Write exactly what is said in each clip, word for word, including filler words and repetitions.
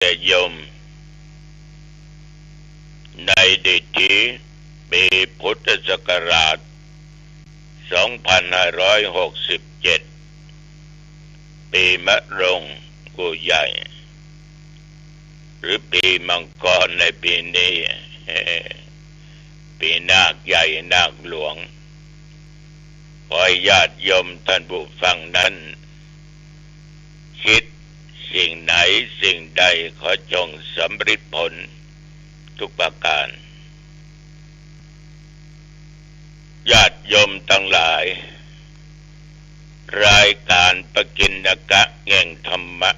าติโยม ในดิถีปีพุทธศักราช สองพันห้าร้อยหกสิบเจ็ด ปีมะโรงกูใหญ่ หรือปีมังกรในปีนี้ ปีนาคใหญ่นาคหลวง ขอให้ญาติโยมท่านผู้ฟังนั้น คิดสิ่งไหนสิ่งใดขอจงสำเร็จผลทุกประการ ญาติโยมทั้งหลาย รายการปกิณกะแห่งธรรมะ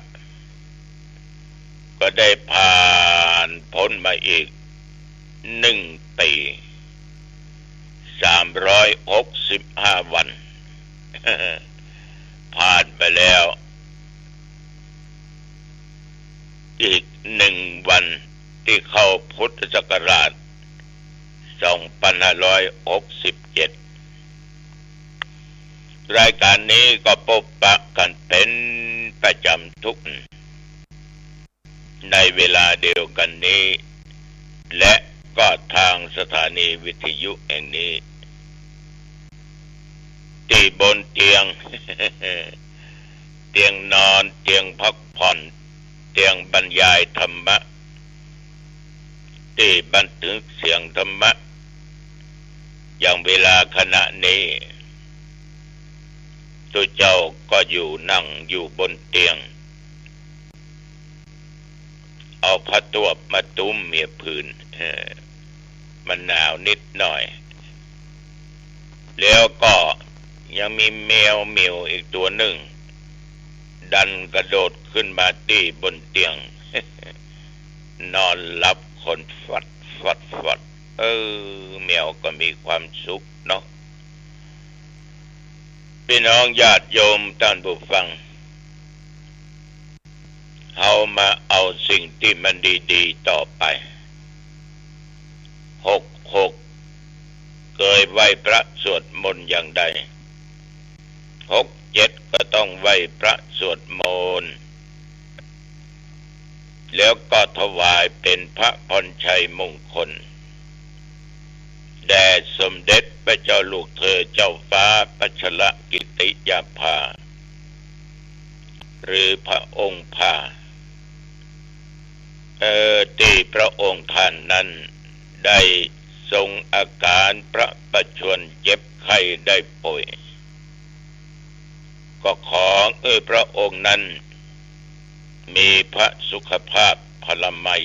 ก็ได้ผ่านพ้นมาอีกหนึ่งปี สามร้อยหกสิบห้าวัน ผ่านไปแล้ว อีกหนึ่งวันที่เข้าพุทธศักราช สองพันห้าร้อยหกสิบเจ็ด รายการนี้ก็พบปะกันเป็นประจำทุกวัน ในเวลาเดียวกันนี้ และก็ทางสถานีวิทยุแห่งนี้ ตี้บนเตียง เตียงนอน เตียงพักผ่อน เตียงบรรยายธรรมะ ตี้บันทึกเสียงธรรมะ อย่างเวลาขณะนี้ ตุ๊เจ้าก็อยู่นั่งอยู่บนเตียง เอาผ้าตวบมาตุ้มเหียผืน เออ มันหนาวนิดหน่อย แล้วก็ยังมีแมวเหมียวอีกตัวหนึ่ง ดันกระโดดขึ้นมาตี้บนเตียง นอนหลับขนฟัดฟัดฟัด เออ แมวก็มีความสุขเนาะ พี่น้องญาติโยมท่านผู้ฟัง เฮามาเอาสิ่งที่มันดีๆ ต่อไป หกหก เกยไหว้พระสวดมนต์อย่างใด หกเจ็ด ก็ต้องไหว้พระสวดมนต์ แล้วก็ถวายเป็นพระพรชัยมงคล แด่สมเด็จพระเจ้าลูกเธอเจ้าฟ้าพัชรกิติยาภา หรือพระองค์ภา เอ่อ ตี้พระองค์ท่านนั้นได้ทรงอาการพระประชวรเจ็บไข้ได้ป่วย ก็ขอเอ่อพระองค์นั้นมีพระสุขภาพพลามัย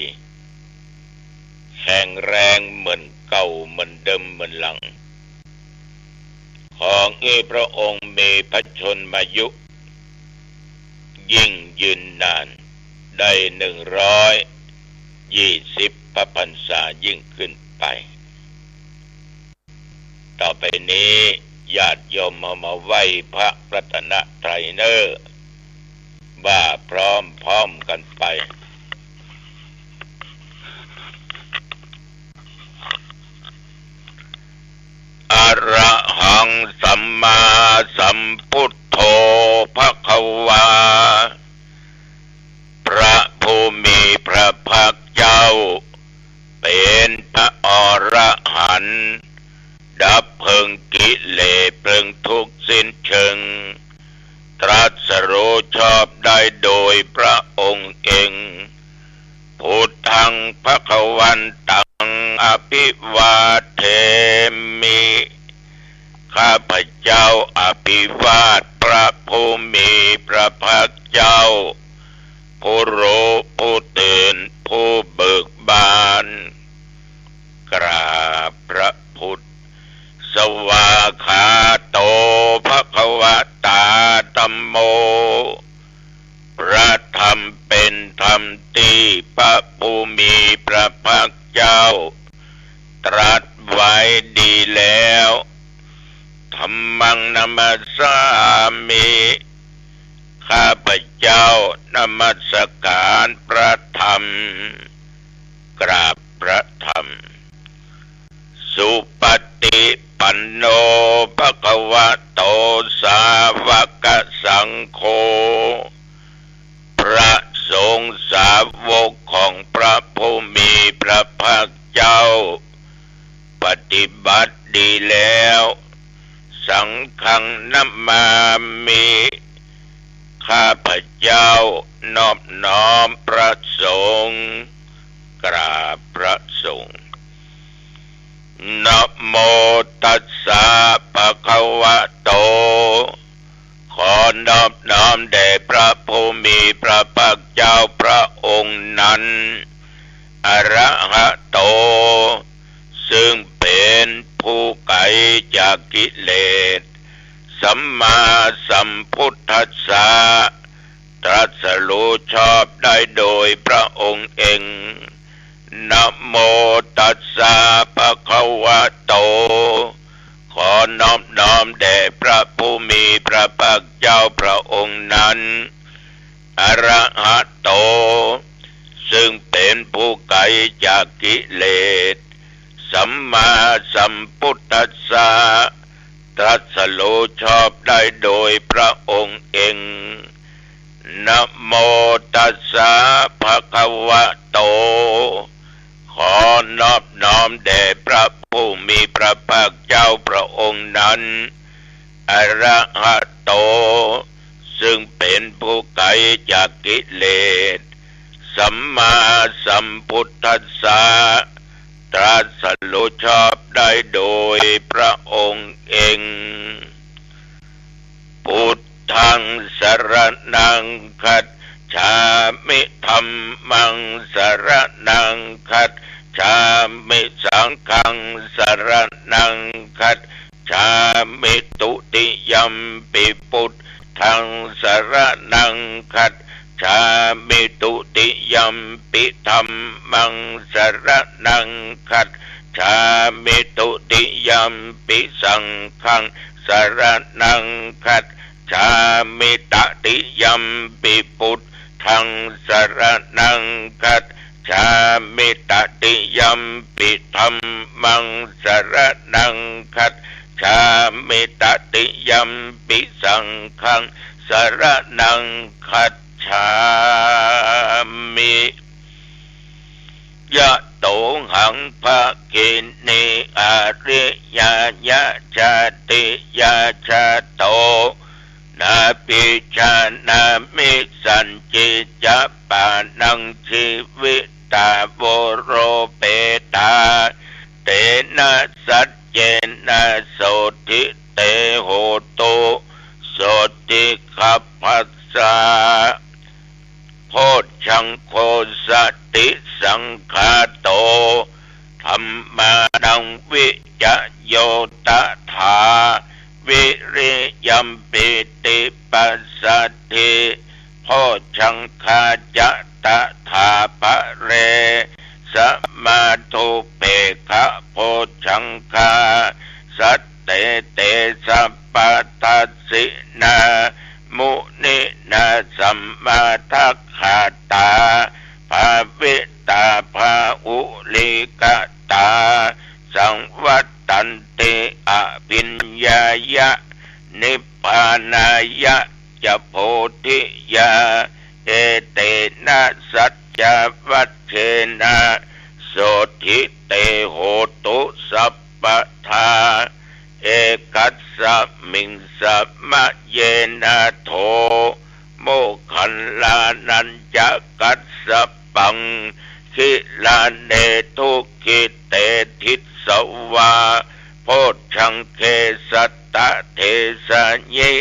แข็งแรงเหมือนเก่าเหมือนเดิมเหมือนหลัง ขอเอ่อพระองค์มีพระชนมายุ ยิ่งยืนนานได้หนึ่งร้อยยี่สิบพระพรรษายิ่งขึ้นไป ต่อไปนี้ญาติโยมเอามาไหว้พระรัตนตรัยเน่อ ว่าพร้อมๆ กันไป อะระหังสัมมาสัมพุทโธภะคะวา พระผู้มีพระภาคเจ้า เป๋นพระอรหันต์ ดับเพลิงกิเลสเพลิงทุกข์สิ้นเชิง ตรัสรู้ชอบได้โดยพระองค์เอง พุทธังภะคะวันตัง อะภิวาเทมิ ข้าพเจ้าอภิวาทพระผู้มีพระภาคเจ้า ผู้รู้ผู้ตื่นผู้เบิกบาน กราบพระพุทธ สวากขาโต ภะคะวะตา ธัมโม พระธรรมเป็นธรรมตี้พระผู้มีพระภาคเจ้า ตรัสไว้ดีแล้ว ธัมมังนะมัสสามิ ข้าพเจ้านมัสการพระธรรม กราบพระธรรม สุปฏิปันโน ภะคะวะโต สาวกสังโฆ พระสงฆ์สาวก แล้ว สังฆังนะมามิ ข้าพเจ้านอบน้อมพระสงฆ์ กราบพระสงฆ์ นะโมตัสสะภะคะวะโต ขอนอบน้อมแด่พระผู้มีพระภาคเจ้าพระองค์นั้น อะระหะโต ซึ่งเป็นผู้ไกลจากกิเลส สัมมาสัมพุทธัสสะ ตรัสรู้ชอบได้โดยพระองค์เอง นะโมตัสสะภะคะวะโต ขอนอบน้อมแด่พระผู้มีพระภาคเจ้าพระองค์นั้น อะระหะโต ซึ่งเป็นผู้ไกลจากกิเลส สัมมาสัมพุทธัสสะ ตรัสรู้ชอบได้โดยพระองค์เอง นะโมตัสสะภะคะวะโต ขอนอบน้อมแด่พระผู้มีพระภาคเจ้าพระองค์นั้น อะระหะโต ซึ่งเป็นผู้ไกลจากกิเลส สัมมาสัมพุทธัสสะ ตรัสรู้ชอบได้โดยพระองค์เอง พุทธังสรณังคัจฉามิ ธัมมังสรณังคัจฉามิ สังฆังสรณังคัจฉามิ ตุติยัมปิพุทธังสรณังคัจฉามิ ตุติยัมปิธัมมังสรณังคัจฉามิ ตุติยัมปิสังฆังสรณังคัจฉามิ ตติยัมปิพุทธังสรณังคัจฉามิ ตติยัมปิธัมมังสรณังคัจฉามิ ตติยัมปิสังฆังสรณังคัจฉามิ ยะโตหัง ภะคินี อาริยายะจาติยาจาโต นาภิจานามิ สัจจิจะปานัง จีวิตา โวโรเปตา เตนะสัจเจนะ โสตถิ เต โหตุ โสตถิคัพพะสสะ โพชฌังโค สติสังขาโต ธัมมานัง วิจโย ตถา วิริยัม ปีติปัสสัทธิ โพชฌังคา จะ ตถา ภะเร สมา ธุปเปกขะโพชฌังคา สัตเต เต สัพพะทัสสินา มุนินา สัมมาทักขาตา ภาวิตา ภาหุลีกตา สังวัตตันติ อภิญญายะ นิพพานายะ จะ โพธิยา เอเตนะ สัจจวัจเจนะ โสตถิ เต โหตุ สัพพะทา เอกัสสะมิง สมะเยนะ โถ โมคคัลลานัญจะกัสสะปัง คิลาเน ทุกขิเต ทิสสะวา โพชฌังเข สัตตะเทสะยิ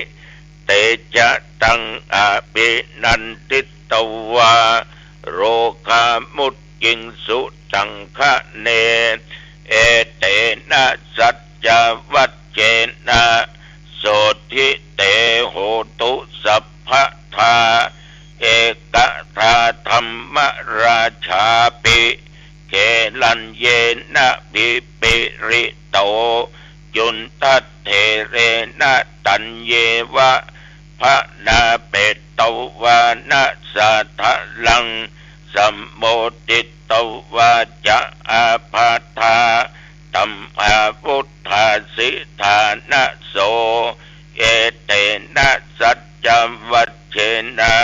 เตจะตัง อภินันทิตวา โรคามุจจิงสุตังคะเน เอเตนะ สัจจวัจเจนะ โสตถิ เต โหตุ สัพพะทา เอกทาธัมมราชาปิ เกลัญเยนะ ภิปริโต จุณฑัฏเถเรนะ ตัญเยวะ พนาเปตวานะ สาทะลัง สัมโมทิตวาจะ อาภาธา ธัมมาวุฏฐาสิฐานะโส เอเตนะ สัจจวัจเจนะ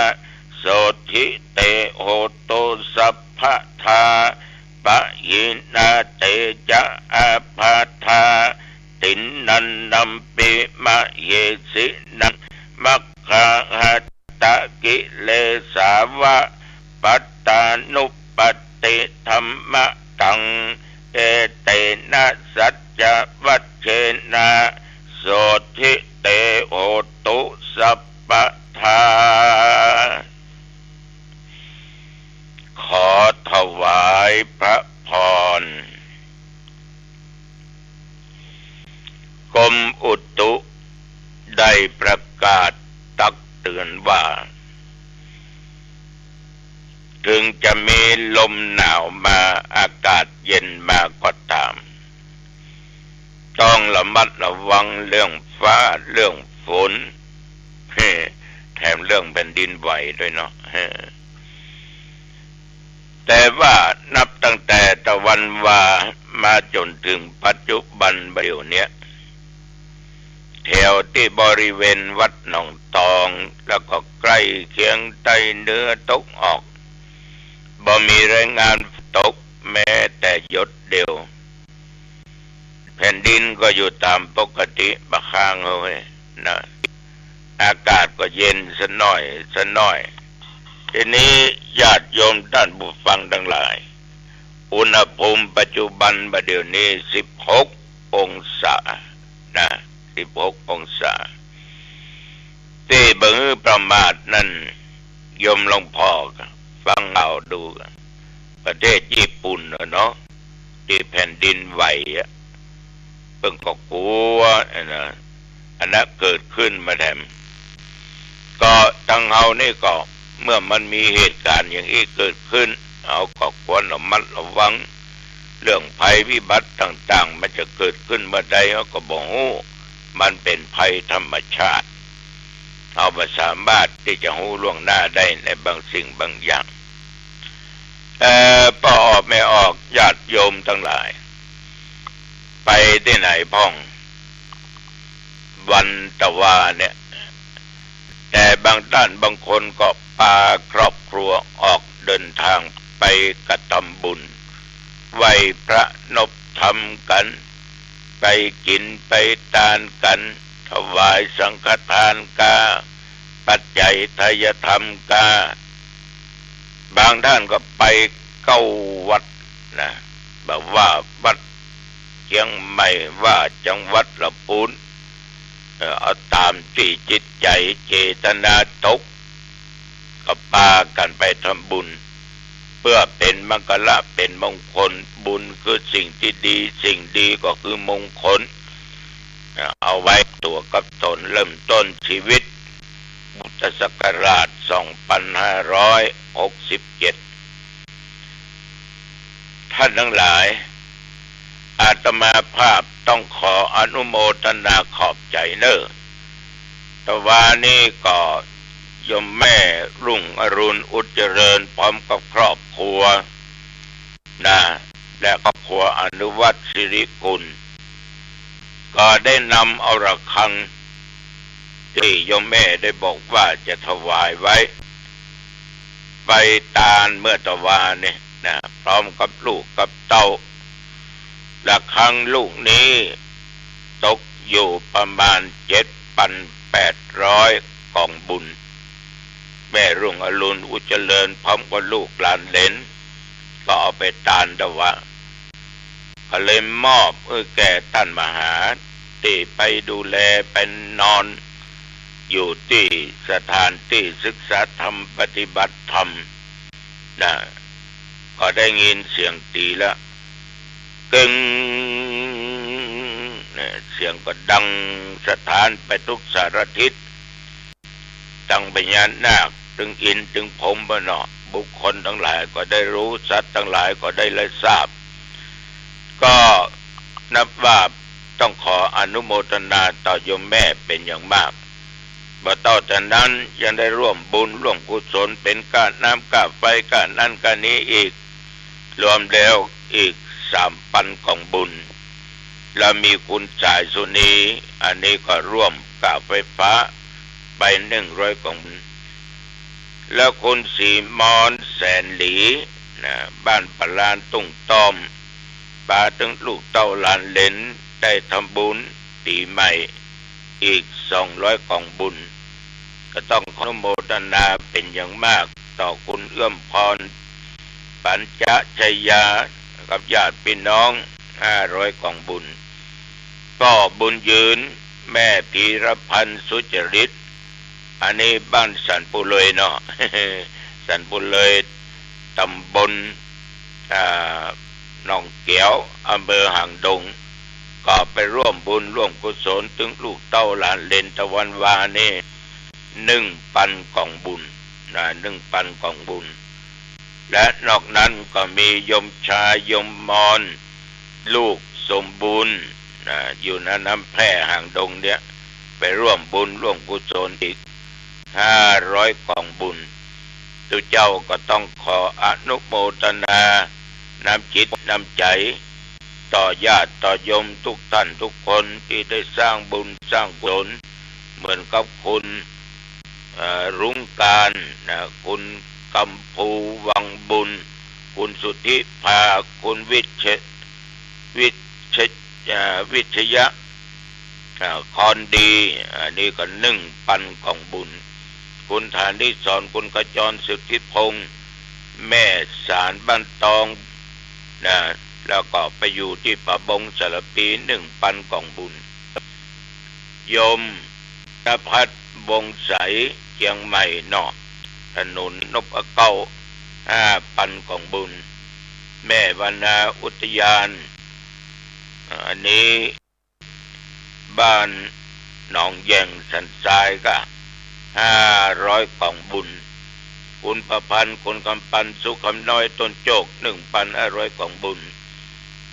โสตถิ เต โหตุ สัพพะทา ปะหินา เตจะ อาภาธา ทินนันนัมปิมะเหสินัง มัคคาหัตถกิเลสาวะ ปัตตานุปัตติธัมมะตัง เอเตนะสัจจวัจเจนะ โสตถิเต โหตุ สัพพะทา ขอถวายพระพร กรมอุตุได้ประกาศตักเตือนว่า ถึงจะมีลมหนาวมา อากาศเย็นมาก็ตาม ต้องระมัดระวังเรื่องฟ้าเรื่องฝน แถมเรื่องแผ่นดินไหวด้วยเนาะ แต่ว่านับตั้งแต่ตะวันวามาจ๋นถึงปัจจุบันบ่าเดี่ยวเนี้ย แถวตี้บริเวณวัดหนองตอง แล้วก็ใก้เคียงใต้เหนือตะวันออก บ่มีรายงานตกแม้แต่หยดเดียว แผ่นดินก็อยู่ต๋ามปกติบ่าข้างเฮาเว้ยนะ อากาศก็เย็นสะหน้อยสะหน้อย ทีนี้ญาติโยมต้านผู้ฟังตังหลาย อุณหภูมิปัจจุบันบ่าเดี่ยวนี้สิบหกองศานะ สิบหกองศา ตี้บ่หื้อประมาทนั้น โยมลองผ่อฟังข่าวดู ประเทศญี่ปุ่นน่ะเนาะ ตี้แผ่นดินไหวอะ เปิ้นก็กั๋วอะนะ อันนั้นเกิดขึ้นมาแถม ก็ตังเฮานี่ก็ เมื่อมันมีเหตุก๋ารณ์อย่างอี้เกิดขึ้น เฮาก็ควรระมัดระวัง เรื่องภัยพิบัติต่างๆ มันจะเกิดขึ้นเมื่อใดเฮาก็บ่ฮู้ มันเป๋นภัยธรรมชาติ เฮาบ่สามารถตี้จะฮู้ล่วงหน้าได้ในบางสิ่งบางอย่าง เอ่อ ป้อออกแม่ออก ญาติโยมตังหลาย ไปตี้ไหนพ่อง วันตะวาเนี่ย แต่บางต้านบางคนก็ปาครอบครัวออกเดินทางไปกระทำบุญ ไหว้พระนบธรรมกั๋น ไปกิ๋นไปตานกั๋น ถวายสังฆทานกา ปัจจัยไทยธรรมกา บางต้านก็ไปเก้าวัดนะ บ่ว่าวัดเจียงใหม่ ว่าจังหวัดละปูน เอ่อ เอาต๋ามตี้จิตใจ๋เจตนาตก ก็ปากั๋นไปทำบุญ เปื้อเป๋นมังคละเป๋นมงคล บุญคือสิ่งตี้ดี สิ่งดีก็คือมงคล เอาไว้ตั๋วกับต๋นเริ่มต้นชีวิต พุทธศักราชสองพันห้าร้อยหกสิบเจ็ด ท่านทั้งหลาย อาตมาภาพต้องขออนุโมทนาขอบใจ๋เน่อ ตะวานี้ก็โยมแม่รุ่งอรุณ อุดเจริญ พร้อมกับครอบครัวนะ และครอบครัวอนุวัฒน์สิริกุล ก็ได้นำเอาระฆังตี้โยมแม่ได้บอกว่าจะถวายไว้ ไปตานเมื่อตะวานี้นะ พร้อมกับลูกกับเต้า ระฆังลูกนี้ตกอยู่ประมาณเจ็ดพันแปดร้อยกองบุญ แม่รุ่งอรุณ อุดเจริญ พร้อมกับลูกหลานเหลน ก็เอาไปตานตะวา ก็เลยมอบหื้อแก่ต้านมหา ตี้ไปดูแลไปนอนอยู่ตี้สถานตี้ศึกษาธรรมปฏิบัติธรรมนะ ก็ได้ยินเสียงตี๋ละ กึ้ง เนี่ย เสียงก็ดังสะท้านไปทุกสารทิศ ตึงพญานาค ตึงอินทร์ ตึงพรหมบ่าเนาะ บุคคลตังหลายก็ได้ฮู้ สัตว์ตังหลายก็ได้ ได้ทราบ ก็นับว่าต้องขออนุโมทนาต่อโยมแม่เป๋นอย่างมาก บ่เต้าแต่นั้นยังได้ร่วมบุญร่วมกุศลเป๋นก้าน้ำก้าไฟก้านั้นก้านี้อีก รวมแล้วอีกสามปันกองบุญ แล้วมีคุณสายสุนี อันนี้ก็ร่วมก้าไฟฟ้าไปหนึ่งร้อยกองบุญ แล้วคุณศรีมอนแสนหลีนะ บ้านปะลานตุ้งต้อม ปาตึงลูกเต้าหลานเหลน ได้ทำบุญปี๋ใหม่อีกสองร้อยก๋องบุญ ก็ต้องขออนุโมทนาเป๋นอย่างมากต่อคุณเอื้อมพร ปัญจชยา กับญาติพี่น้องห้าร้อยก๋องบุญ ป้อบุญยืน แม่พีรพันธ์สุจริต อันนี้บ้านสันปูเลยเนาะ สันปูเลย ตำบล อ่า หนองแก๋ว อำเภอหางดง ก็ไปร่วมบุญร่วมกุศล ตึงลูกเต้าหลานเหลนตะวันวานี่ หนึ่งปันก๋องบุญ นะ หนึ่งปันก๋องบุญ และนอกนั้นก็มีโยมชายโยมมอน ลูกสมบูรณ์ นะ อยู่ณน้ำแพร่หางดงเนี่ย ไปร่วมบุญร่วมกุศลอีกห้าร้อยก๋องบุญ ตุ๊เจ้าก็ต้องขออนุโมทนาน้ำจิตน้ำใจ๋ ต่อญาติต่อโยมทุกท่านทุกคนตี้ได้สร้างบุญสร้างกุศล เหมือนกับคุณ เอ่อ รุ้งการ นะ คุณกำพู วังบุญ คุณสุทธิภา คุณวิช วิช เอ่อ วิชยะ อ่า คอนดี อันนี้ก็หนึ่งปันก๋องบุญ คุณฐานิสร คุณขจร สุทธิพงษ์ แม่สารบ้านตอง นะ แล้วก็ไปอยู่ตี้ผาบงสารภี หนึ่งปันก๋องบุญ โยมณภัทร วงศ์ใส เจียงใหม่เนาะ ถนนนพเก้า ห้าปันก๋องบุญ แม่วรรณา อุทยาน อ่า อันนี้ บ้านหนองแยงสันทรายก็ห้าร้อยก๋องบุญ คุณประพันธ์ คุณคำปัน สุขคำน้อย ต้นโจก หนึ่งปันห้าร้อยก๋องบุญ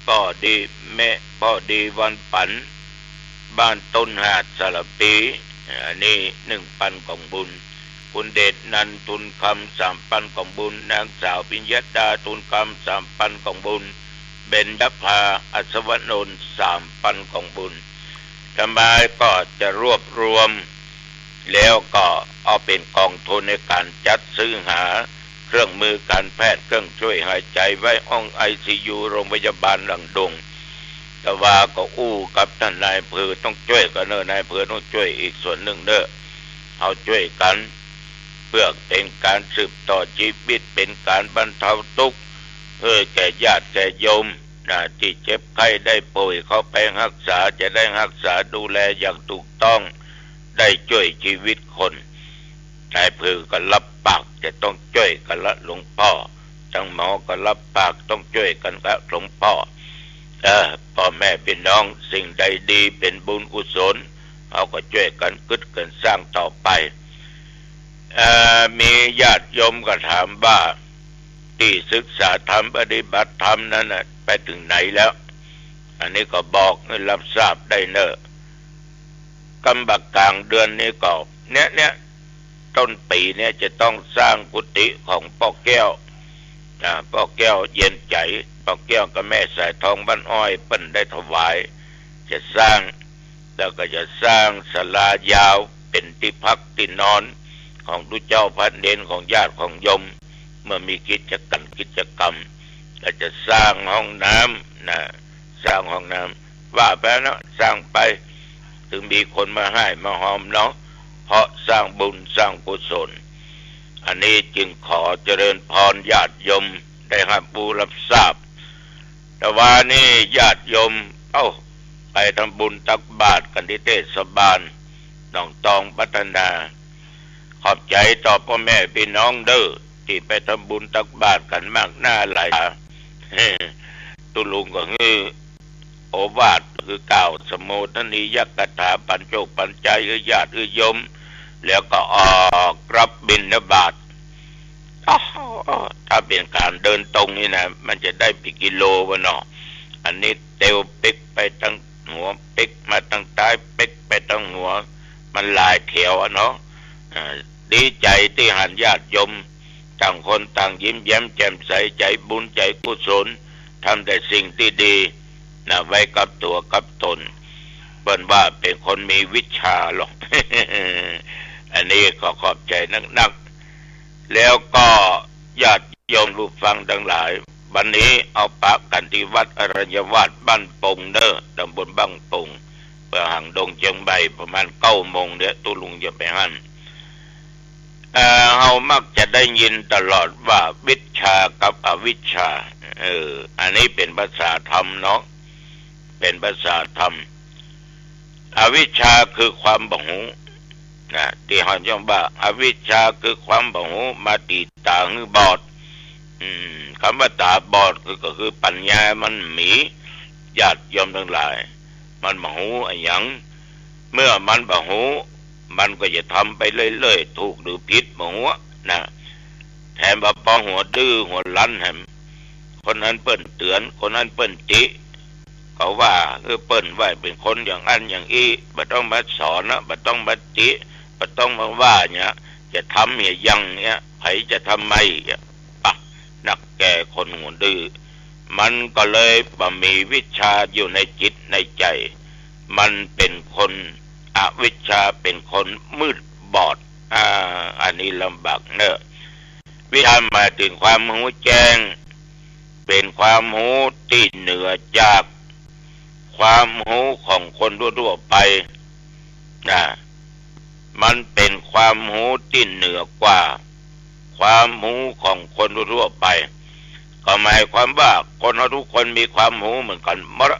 ป้อดี แม่ ป้อดีวันปัน บ้านต้นหาดสารภี อันนี้หนึ่งปันก๋องบุญ คุณเดชนันท์ ทุนคำ สามปันก๋องบุญ นางสาวปิญญดา ทุนคำ สามปันก๋องบุญ เบญจภา อัศวนนท์ สามปันก๋องบุญ อาตมาก็จะรวบรวม แล้วก็เอาเป๋นกองทุนในก๋านจัดซื้อหาเครื่องมือการแพทย์ เครื่องช่วยหายใจ๋ ไว้ห้องไอซียู โรงพยาบาลหางดง แต่ว่าก็อู้กับต้านนายอำเภอ ต้องจ้วยกั๋นเน่อ นายอำเภอต้องจ้วยอีกส่วนนึ่งเน่อ เฮาจ้วยกั๋น เปื้อเป๋นก๋านสืบต่อจีวิต เป๋นก๋านบรรเทาตุ๊กข์ เออ แก่ญาติแก่โยม นะ ตี้เจ็บไข้ได้ป่วย เข้าไปฮักษา จะได้ฮักษาดูแลอย่างถูกต้อง ได้จ้วยจีวิตคน นายอำเภอก็ฮับปากจะต้องจ้วยกั๋นละหลวงป้อ ตังหมอก็ฮับปากต้องจ้วยกั๋นละหลวงป้อ เออ ป้อแม่ปี้น้อง สิ่งใดดีเป๋นบุญกุศล เฮาก็จ้วยกั๋นกึ๊ดกั๋นสร้างต่อไป เอ่อ มีญาติโยมก็ถามว่า ตี้ศึกษาธรรมปฏิบัติธรรมนั้นน่ะ ไปเถิงไหนแล้ว อันนี้ก็บอกหื้อฮับทราบได้เน่อ กำบ่ากลางเดือนนี้ก็ เนี่ย เนี่ย ต้นปี๋เนี่ยจะต้องสร้างกุฏิของป้อแก้ว อ่า ป้อแก้วเย็นใจ๋ ป้อแก้วกับแม่สายทองบ้านอ้อย เปิ้นได้ถวาย จะสร้าง แล้วก็จะสร้างศาลายาวเป๋นตี้พักตี้นอนของตุ๊เจ้าพระเณร ของญาติของโยม เมื่อมีกิจกรรม กิจกรรม ก็จะสร้างห้องน้ำ นะ สร้างห้องน้ำ ว่าไปเนาะ สร้างไป เถิงมีคนมาฮ่ายมาฮอมเนาะ เพราะสร้างบุญสร้างกุศล อันนี้จึงขอเจริญพรญาติโยมได้ฮับฮู้ฮับทราบ แต่วานี้ญาติโยม เอ้า ไปทำบุญตักบาตรกั๋นตี้เทศบาลหนองตองพัฒนา ขอบใจ๋ต่อป้อแม่ปี้น้องเน่อ ตี้ไปทำบุญตักบาตรกั๋นมากหน้าหลายต๋า ตุ๊ลุงก็หื้อโอวาท คือกล่าวสโมทนียกถา ปั๋นโจคปั๋นใจ๋หื้อญาติหื้อโยม แล้วก็ออกรับบิณฑบาต อ้าว ถ้าเป๋นก๋านเดินตรงนี่นะ มันจะได้เป๋นกิโลวะเนาะ อันนี้เตียวปิ๊กไปตังหัว ปิ๊กมาตังต๊าย ปิ๊กไปตังหัว มันหลายแถวอะเนาะ อ่า ดีใจ๋ตี้หันญาติโยม ต่างคนต่างยิ้มแย้มแจ่มใส ใจ๋บุญใจ๋กุศล ทำแต่สิ่งตี้ดี นะ ไว้กับตั๋วกับต๋น เปิ้นว่าเป๋นคนมีวิชชาหรอก อันนี้ขอขอบใจ๋นักๆ แล้วก็ญาติโยมผู้ฟังตังหลาย วันนี้เอาปะกั๋นตี้วัดอรัญญวาสบ้านปงเน่อ ตำบลบ้านปง เปื้องห่างดงเจียงใหม่ประมาณเก้าโมงเนี่ย ตุ๊ลุงจะไปหั้น เอ่อ เฮามักจะได้ยินตลอดว่าวิชชากับอวิชชา เออ อันนี้เป๋นภาษาธรรมเนาะ เป๋นภาษาธรรม อวิชชาคือความบ่ฮู้นะ ตี้เฮาย่อมว่าอวิชชาคือความบ่ฮู้ มาตีต๋าหื้อบอด อืม กำว่าต๋าบอดคือ ก็คือปัญญามันบ่มี ญาติโยมตังหลาย มันบ่ฮู้อะหยัง เมื่อมันบ่ฮู้ มันก็จะทำไปเรื่อยๆ ถูกหรือผิดบ่ฮู้นะ แถมว่าปอหัวดื้อหัวรั้นแหม คนนั้นเปิ้นเตื๋อน คนนั้นเปิ้นติ ก็ว่า เออ เปิ้นว่าเป๋นคนอย่างอั้นอย่างอี้ บ่ต้องมาสอนนะ บ่ต้องมาติ บ่ต้องมาว่าเนี่ย จะทำเหียยังเนี่ย ใผจะทำไมเนี่ย ปะ นักแก่คนหัวดื้อ มันก็เลยบ่มีวิชชาอยู่ในจิตในใจ๋ มันเป๋นคนอวิชชา เป๋นคนมืดบอด อ่า อันนี้ลำบากเน่อ วิชชาหมายเถิงความฮู้แจ้ง เป๋นความฮู้ตี้เหนือจากความฮู้ของคนทั่วๆ ไปนะ มันเป๋นความฮู้ตี้เหนือกว่าความฮู้ของคนทั่วๆ ไป ก็หมายความว่าคนเฮาทุกคนมีความฮู้เหมือนกั๋นหมด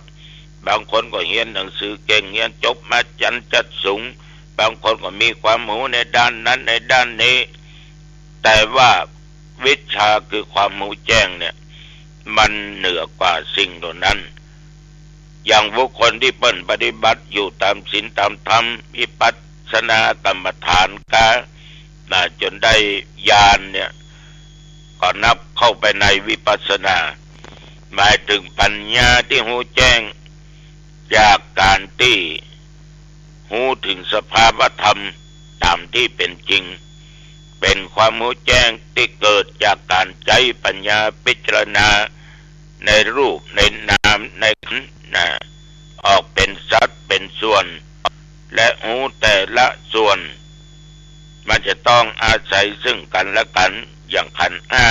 บางคนก็เฮียนหนังสือเก่ง เฮียนจบมาจันจัดสูง บางคนก็มีความฮู้ในด้านนั้นในด้านนี้ แต่ว่าวิชชาคือความฮู้แจ้งเนี่ย มันเหนือกว่าสิ่งเหล่านั้น อย่างบุคคลตี้เปิ้นปฏิบัติอยู่ต๋ามศีลต๋ามธรรม วิปัสสนากรรมฐานกา นะ จ๋นได้ญาณเนี่ย ก็นับเข้าไปในวิปัสสนา หมายเถิงปัญญาตี้ฮู้แจ้ง จากก๋านตี้ฮู้เถิงสภาวธรรมต๋ามตี้เป๋นจริง เป๋นความฮู้แจ้งตี้เกิดจากก๋านใจ๊ปัญญาพิจารณาในรูปในนามในขันธ์นะ ออกเป๋นสัดเป๋นส่วน และฮู้แต่ละส่วน มันจะต้องอาศัยซึ่งกั๋นและกั๋น อย่างขันธ์ห้า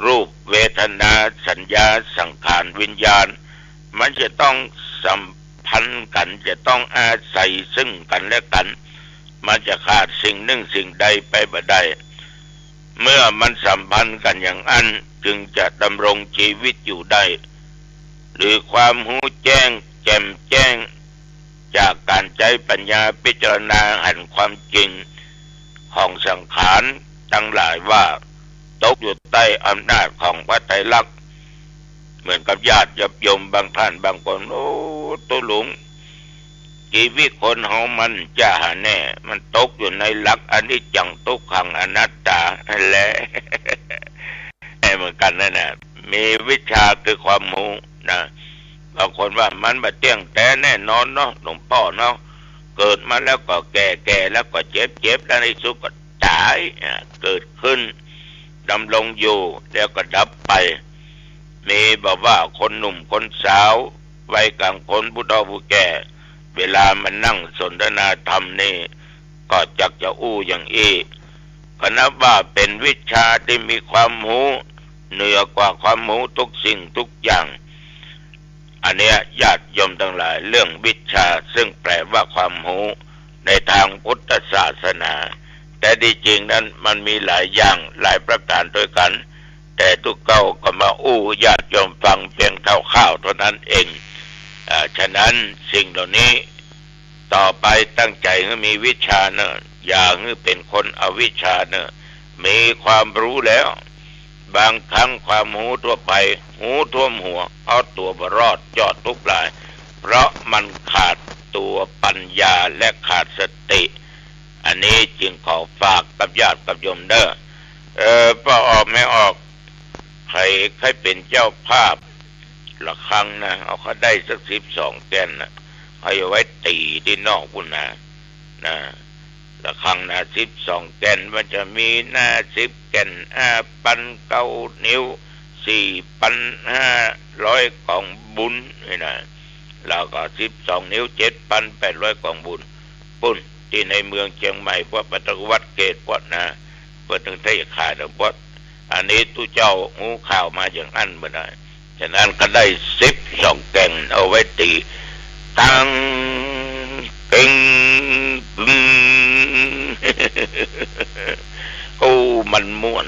รูป เวทนา สัญญา สังขาร วิญญาณ มันจะต้องสัมพันธ์กั๋น จะต้องอาศัยซึ่งกั๋นและกั๋น มันจะขาดสิ่งนึ่งสิ่งใดไปบ่ได้ เมื่อมันสัมพันธ์กั๋นอย่างอั้น จึงจะดำรงชีวิตอยู่ได้ หรือความฮู้แจ้งแจ่มแจ้ง จากก๋านใจ๊ปัญญาพิจารณาหันความจริงของสังขารตังหลายว่า ตกอยู่ใต้อำนาจของพระไตรลักษณ์ เหมือนกับญาติโยมบางท่านบางคน โอ้ ตุ๊ลุง ชีวิตคนเฮามันจะหาแน่ มันตกอยู่ในหลักอนิจจังทุกขังอนัตตาแหละ เหมือนกั๋นนั่นน่ะ มีวิชชาคือความฮู้นะ บางคนว่ามันบ่เตี้ยงแต๊แน่นอนเนาะ หลวงป้อเนาะ เกิดมาแล้วก็แก่ แก่แล้วก็เจ็บ เจ็บแล้วในสุดก็ต๋าย อ่า เกิดขึ้น ดำรงอยู่ แล้วก็ดับไป มีบ่ว่าคนหนุ่มคนสาว วัยก๋างคน ผู้เฒ่าผู้แก่ เวลามานั่งสนทนาธรรมนี่ ก็จักจะอู้อย่างอี้ ก็นับว่าเป๋นวิชชาตี้มีความฮู้เหนือกว่าความฮู้ทุกสิ่งทุกอย่าง อันเนี้ยญาติโยมตังหลาย เรื่องวิชชาซึ่งแปลว่าความฮู้ในตางพุทธศาสนา แต่ตี้จริงนั้นมันมีหลายอย่างหลายประก๋านตวยกั๋น แต่ตุ๊เก้าก็มาอู้ญาติโยมฟังเปียงคร่าวๆ เต้านั้นเอง อ่า ฉะนั้นสิ่งเหล่านี้ ต่อไปตั้งใจ๋หื้อมีวิชชาเน่อ อย่าหื้อเป๋นคนอวิชชาเน่อ มีความฮู้แล้ว บางครั้งความฮู้ทั่วไป ฮู้ท่วมหัว เอาตั๋วบ่รอด ยอดทุกข์หลาย เพราะมันขาดตั๋วปัญญาและขาดสติ อันนี้จึงขอฝากกับญาติกับโยมเน่อ เออ ป้อออกแม่ออก ใผ ใผเป๋นเจ้าภาพ ระฆังนะ เอาเข้าได้สักสิบสองแก่นนะ เอาไว้ตี๋ตี้นอกปู้นนะ นะ ระฆังนะ สิบสองแก่น มันจะมีหน้าสิบแก่น ห้าปัน เก้านิ้ว สี่ปันห้าร้อยกองบุญนี่นะ แล้วก็สิบสองนิ้ว เจ็ดปันแปดร้อยกองบุญ ปู้น ตี้ในเมืองเจียงใหม่ พวกประตูวัดเกต พวกนะ เปิ้นตึงได้ขายแล้ว พวก อันนี้ตุ๊เจ้าฮู้ข่าวมาอย่างอั้นบ่ได้ ฉะนั้นก็ได้สิบสองแก่นเอาไว้ตี๋ ตัง เต็ง ปึ้ง โอ้ มันม่วน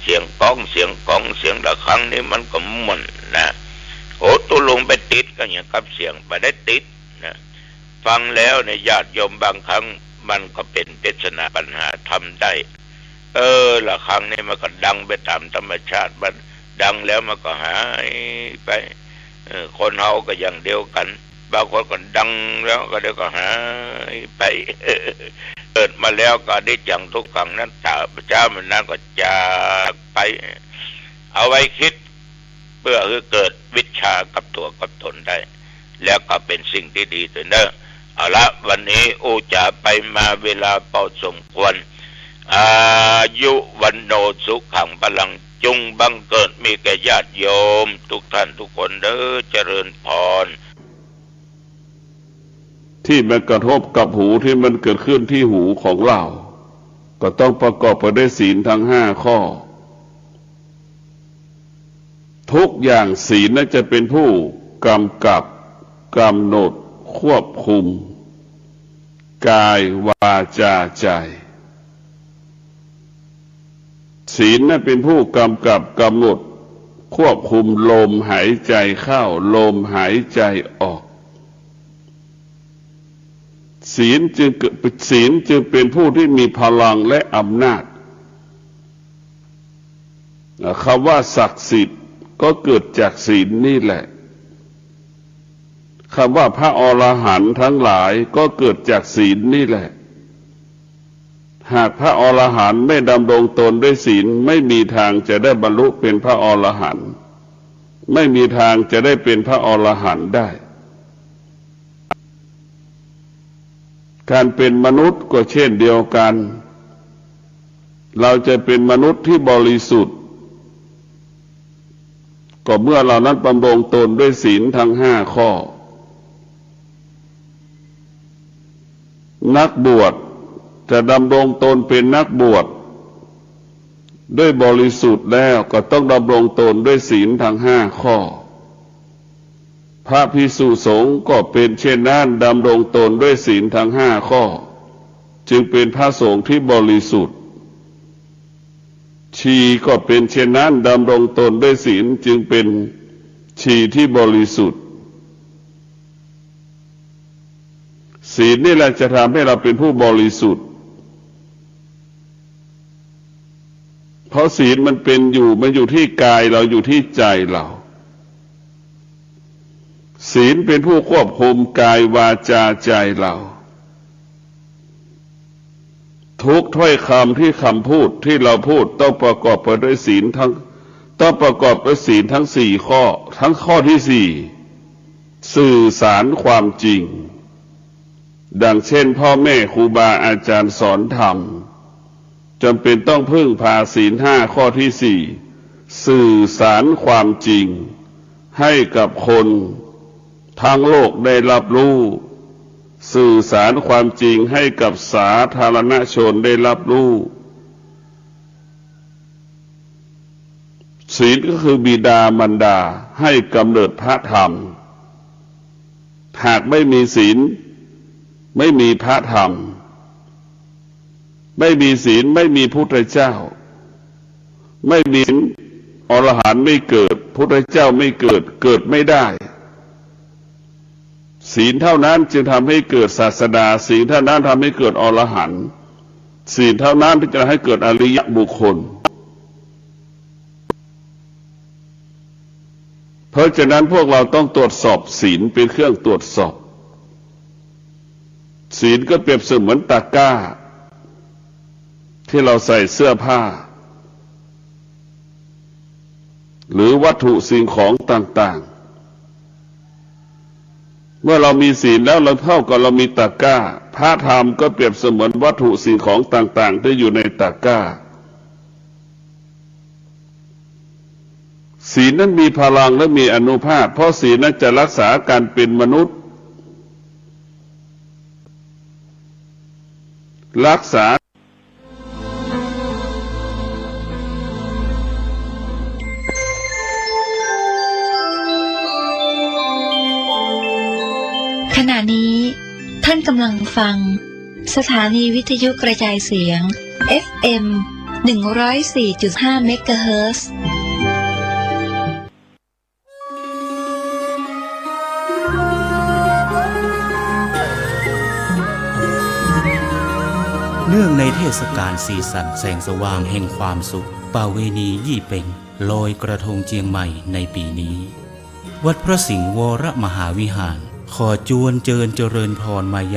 เสียงก้อง เสียงก๋อง เสียงระฆังนี่มันก็ม่วนนะ โอ้ ตุ๊ลุงไปติดก็อย่างกับเสียงบ่ได้ติดนะ ฟังแล้วเนี่ย ญาติโยม บางครั้งมันก็เป๋นเปสนาปัญหาธรรมได้ เออ ระฆังนี่มันก็ดังไปต๋ามธรรมชาติมัน ดังแล้วมันก็หายไป เออ คนเฮาก็อย่างเดียวกั๋น บางคนก็ดังแล้วก็เดี๋ยวก็หายไป เกิดมาแล้วก็อนิจจังทุกขังอนัตตา เจ้ามันนั้นก็จากไป เอาไว้กึ๊ด เปื้อหื้อเกิดวิชชากับตั๋วกับต๋นได้ แล้วก็เป๋นสิ่งตี้ดีเต๊อะเน่อ เอาละ วันนี้อู้จ๋าไปมาเวลาพอสมควร อายุ วัณโณ สุขัง พลัง จงบังเกิดมีแก่ญาติโยมทุกท่านทุกคนเน่อ เจริญพร ที่มันกระทบกับหู ที่มันเกิดขึ้นที่หูของเรา ก็ต้องประกอบไปด้วยศีลทั้งห้าข้อ ทุกอย่างศีลนั้นจะเป็นผู้กำกับ กำหนด ควบคุม กาย วาจา ใจ ศีลนั้นเป็นผู้กำกับ กำหนด ควบคุมลมหายใจเข้า ลมหายใจออก ศีลจึงเกิด ศีลจึงเป็นผู้ที่มีพลังและอำนาจ คำว่าศักดิ์สิทธิ์ก็เกิดจากศีลนี่แหละ คำว่าพระอรหันต์ทั้งหลายก็เกิดจากศีลนี่แหละ หากพระอรหันต์ไม่ดำรงตนด้วยศีล ไม่มีทางจะได้บรรลุเป็นพระอรหันต์ ไม่มีทางจะได้เป็นพระอรหันต์ได้ การเป็นมนุษย์ก็เช่นเดียวกัน เราจะเป็นมนุษย์ที่บริสุทธิ์ ก็เมื่อเรานั้นดำรงตนด้วยศีลทั้งห้าข้อ นักบวชจะดำรงตนเป็นนักบวชด้วยบริสุทธิ์แล้ว ก็ต้องดำรงตนด้วยศีลทั้งห้าข้อ พระภิกษุสงฆ์ก็เป็นเช่นนั้น ดำรงตนด้วยศีลทั้งห้าข้อ จึงเป็นพระสงฆ์ที่บริสุทธิ์ ชีก็เป็นเช่นนั้น ดำรงตนด้วยศีล จึงเป็นชีที่บริสุทธิ์ ศีลนี่แหละจะทำให้เราเป็นผู้บริสุทธิ์ เพราะศีลมันเป็นอยู่ มันอยู่ที่กายเรา อยู่ที่ใจเรา ศีลเป็นผู้ควบคุมกาย วาจา ใจเรา ทุกถ้อยคำที่คำพูดที่เราพูดต้องประกอบไปด้วยศีลทั้ง ต้องประกอบด้วยศีลทั้งสี่ข้อ ทั้งข้อที่สี่ สื่อสารความจริง ดังเช่นพ่อแม่ครูบาอาจารย์สอนธรรม จำเป็นต้องพึ่งพาศีลห้าข้อที่สี่ สื่อสารความจริงให้กับคนทั้งโลกได้รับรู้ สื่อสารความจริงให้กับสาธารณชนได้รับรู้ ศีลก็คือบิดามารดาให้กำเนิดพระธรรม หากไม่มีศีล ไม่มีพระธรรม ไม่มีศีล ไม่มีพุทธเจ้า ไม่มีศีล อรหันต์ไม่เกิด พุทธเจ้าไม่เกิด เกิดไม่ได้ ศีลเท่านั้นจึงทำให้เกิดศาสดา ศีลเท่านั้นทำให้เกิดอรหันต์ ศีลเท่านั้นที่จะให้เกิดอริยบุคคล เพราะฉะนั้นพวกเราต้องตรวจสอบศีล เป็นเครื่องตรวจสอบ ศีลก็เปรียบเสมือนตะกร้า ที่เราใส่เสื้อผ้า หรือวัตถุสิ่งของต่างๆ เมื่อเรามีศีลแล้ว เราเท่ากับเรามีตะกร้า พระธรรมก็เปรียบเสมือนวัตถุสิ่งของต่างๆ ที่อยู่ในตะกร้า ศีลนั้นมีพลังและมีอานุภาพ เพราะศีลนั้นจะรักษาการเป็นมนุษย์ รักษา ท่านกำลังฟัง สถานีวิทยุกระจายเสียง เอฟเอ็ม หนึ่งร้อยสี่จุดห้า เมกะเฮิรตซ์ เนื่องในเทศกาลสีสันแสงสว่างแห่งความสุข ประเวณียี่เป็ง ลอยกระทงเจียงใหม่ในปีนี้ วัดพระสิงห์วรมหาวิหาร ขอจวนเจิญเจริญพรมายัง